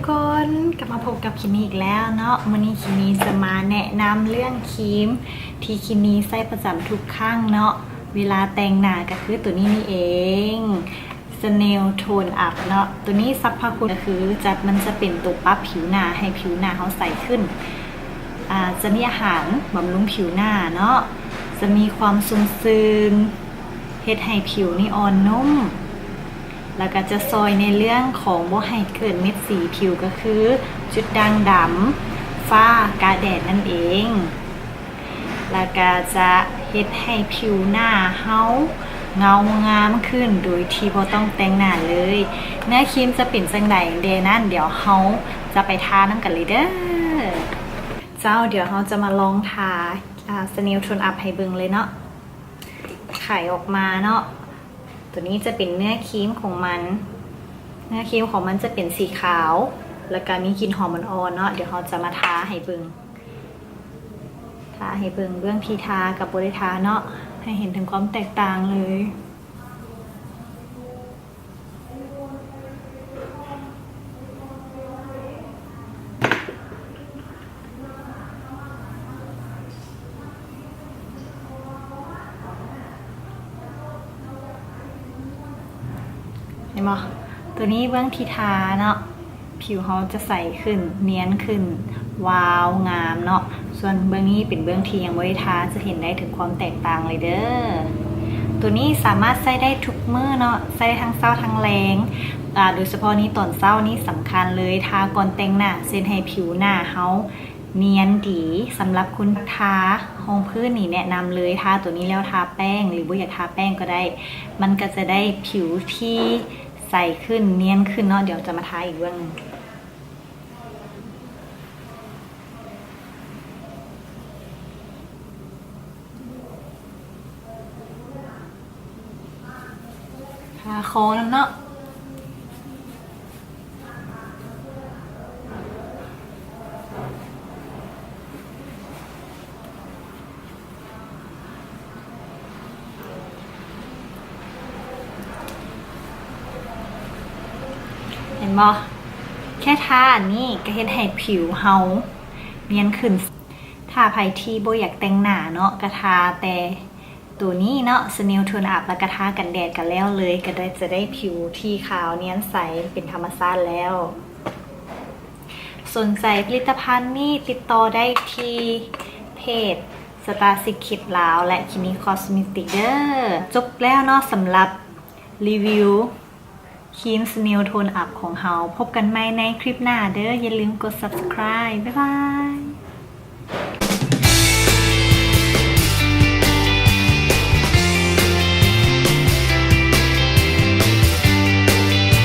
ຄົນ ກັບມາພົບກັບຄິນນີ້ອີກແລ້ວເນາະ. ມື້ນີ້ຄິນນີ້ຈະມາແນະນຳເລື່ອງຄຣີມທີ່ຄິນນີ້ໃຊ້ປະຈຳທຸກຄັ້ງເນາະ ເວລາແຕ່ງໜ້າ ກໍຄືໂຕນີ້ນີ້ເອງ Snail Tone Up ເນາະ. ໂຕນີ້ສັບພະຄຸນກໍຄືຈະ ມັນຈະເປັນໂຕປັບຜິວໜ້າໃຫ້ຜິວໜ້າເຮົາໃສຂຶ້ນ, ອາ ຈະມີອາຫານບຳລຸງຜິວໜ້າເນາະ, ຈະມີຄວາມຊຸ່ມຊືນ ເຮັດໃຫ້ຜິວນີ້ອ່ອນນຸ້ມ ແລ້ວກໍຈະຊ່ອຍໃນເລື່ອງຂອງບໍ່ໃຫ້ເກີດເມັດສີຜິວ ກໍຄືຈຸດດ່າງດຳ, ຝ້າ, ກະແດດນັ້ນເອງ. ແລ້ວກໍຈະເຮັດໃຫ້ຜິວໜ້າເຮົາເງົາງາມຂຶ້ນໂດຍທີ່ບໍ່ຕ້ອງແຕ່ງໜ້າເລີຍ. ເນື້ອຄຣີມຈະເປັນຈັ່ງໃດແດ່ນັ້ນ ດຽວເຮົາຈະໄປທານຳກັນເລີຍເດີ້. ເຈົ້າ, ດຽວເຮົາຈະມາລອງທາ ອາ Snail Tone Up ໃຫ້ເບິ່ງເລີຍເນາະ. ໄຂອອກມາເນາະ. ໂຕນີ້ຈະເປັນເນື້ອຄຣີມຂອງມັນ. ເນື້ອຄຣີມຂອງມັນຈະເປັນສີຂາວ ແລ້ວກະມີກິ່ນຫອມອ່ອນໆເນາະ. ດຽວເຮົາຈະມາທາໃຫ້ເບິ່ງ. ທາໃຫ້ເບິ່ງ ເບື້ອງທີ່ທາກັບບໍ່ໄດ້ທາເນາະ ໃຫ້ເຫັນເຖິງຄວາມແຕກຕ່າງເລີຍ. ເຫັນບໍ່? ໂຕນີ້ເບື້ອງທີ່ທາເນາະ ຜິວເຮົາຈະໃສຂຶ້ນ, ນຽນຂຶ້ນ, ວາວ, ງາມເນາະ. ສ່ວນເບື້ອງນີ້ເປັນເບື້ອງທີ່ຍັງບໍ່ໄດ້ທາ, ຈະເຫັນໄດ້ເຖິງຄວາມແຕກຕ່າງເລີຍເດີ້. ໂຕນີ້ສາມາດໃຊ້ໄດ້ທຸກມື້ເນາະ, ໃຊ້ໄດ້ທັງເຊົ້າທັງແລງ. ອາ ໂດຍສະເພາະນີ້ຕອນເຊົ້ານີ້ສຳຄັນເລີຍ, ທາກ່ອນແຕ່ງໜ້າ ເຮັດໃຫ້ຜິວໜ້າເຮົານຽນດີ. ສຳລັບຄົນທາຮອງພື້ນນີ້ແນະນຳເລີຍ, ທາໂຕນີ້ແລ້ວທາແປ້ງ ຫຼື ບໍ່ຢາກທາແປ້ງກໍໄດ້, ມັນກໍຈະໄດ້ຜິວທີ່ໃສຂຶ້ນ, ນຽນຂຶ້ນເນາະ. ດຽວຈະມາທາອີກເບື້ອງໜຶ່ງ. ທາຄໍນຳເນາະ. ເຫັນບໍ່? ແຄ່ທາອັນນີ້ກໍເຮັດໃຫ້ຜິວເຮົານຽນຂຶ້ນ. ຖ້າໃຜທີ່ບໍ່ຢາກແຕ່ງໜ້າເນາະ ກໍທາແຕ່ໂຕນີ້ເນາະ Snail Tone Up ແລ້ວກໍທາກັນແດດກໍແລ້ວເລີຍ, ກໍໄດ້ ຈະໄດ້ຜິວທີ່ຂາວນຽນໃສເປັນທຳມະຊາດແລ້ວ. ສົນໃຈຜະລິດຕະພັນນີ້ ຕິດຕໍ່ໄດ້ທີ່ເພຈ Stasic Kit ລາວ ແລະ Clinique Cosmetics ເດີ້. ຈົບແລ້ວເນາະ ສຳລັບຣີວິວຄຣີມ Snail Tone Up ຂອງເຮົາ. ພົບກັນໃໝ່ໃນຄລິບໜ້າເດີ້. ຢ່າລືມກົດ Subscribe. ບາຍບາຍ.